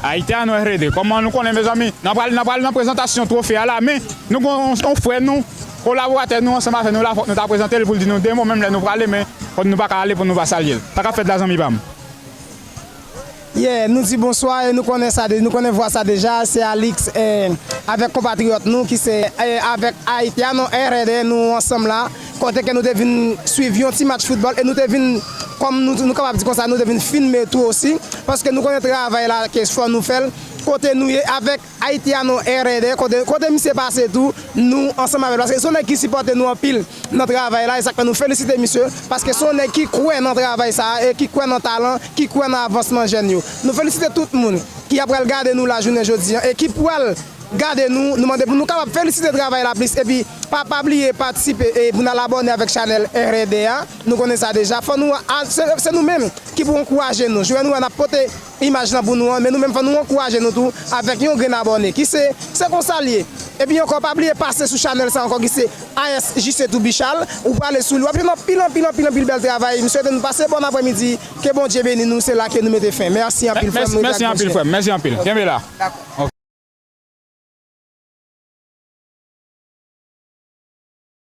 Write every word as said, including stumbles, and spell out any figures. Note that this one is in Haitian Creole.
Haitiano R D, kòman nou konnen, mezanmi, n a pral, n a pral nan prezantasyon twofe a la, men nou gen yon, yon frè nou, kolaboratè nou, ansanm avè nou la, fòk nou ta prezante l pou l di nou de mo, menm lè nou prale, men fòk nou pa ka ale pou nou pa salye l. Sa k ap fèt la, zanmi pa m? Yeah, nou di bonswa e nou konnen sa, de- nou konnen vwa sa deja, se Alix eh, avèk konpatriyòt nou ki se eh, avèk Haitiano R D, nou ansanm la, kote ke nou te vin swiv yon ti match foutbòl e nou te vin, kòm nou, nou kapab di konsa, nou te vin filme tou osi, paske nou konnen travay la ke fò nou fè l, kote nou ye avèk Haitiano R D, kote, kote misye pase tou, nou ansanm avè l, paske se yon nèg ki sipòte nou anpil nan travay la, e sa k fè nou felisite misye, paske se yon nèg ki kwè nan travay sa a e ki kwè nan talan, ki kwè nan avansman jèn yo. Nou felisite tout moun ki ap pral gade nou la jounen jodi an e ki pral gade nou, nou mande pou nou kapab felisite travay la plis, epi pa, pa bliye patisipe e pou n al abòne avèk chanèl R D a, nou konnen sa deja, fò nou, a- se, se nou menm ki pou ankouraje nou, jwè nou wè n ap pote imaj lan pou nou an, men nou menm fò nou ankouraje nou tou avèk yon grenn abòne, ki se, se konsa l ye. Epi ankò, pa bliye pase sou chanèl sa ankò ki se A S J C Tou Bichal, ou prale sou li, w ap jwenn anpil, anpil, anpil, anpil bèl travay. M swete nou pase bòn aprèmidi, ke Bondye beni nou, se la ke nou mete fen. Mèsi anpil, frè m, Mèsi anpil, frè m, mèsi anpil. Kenbe la.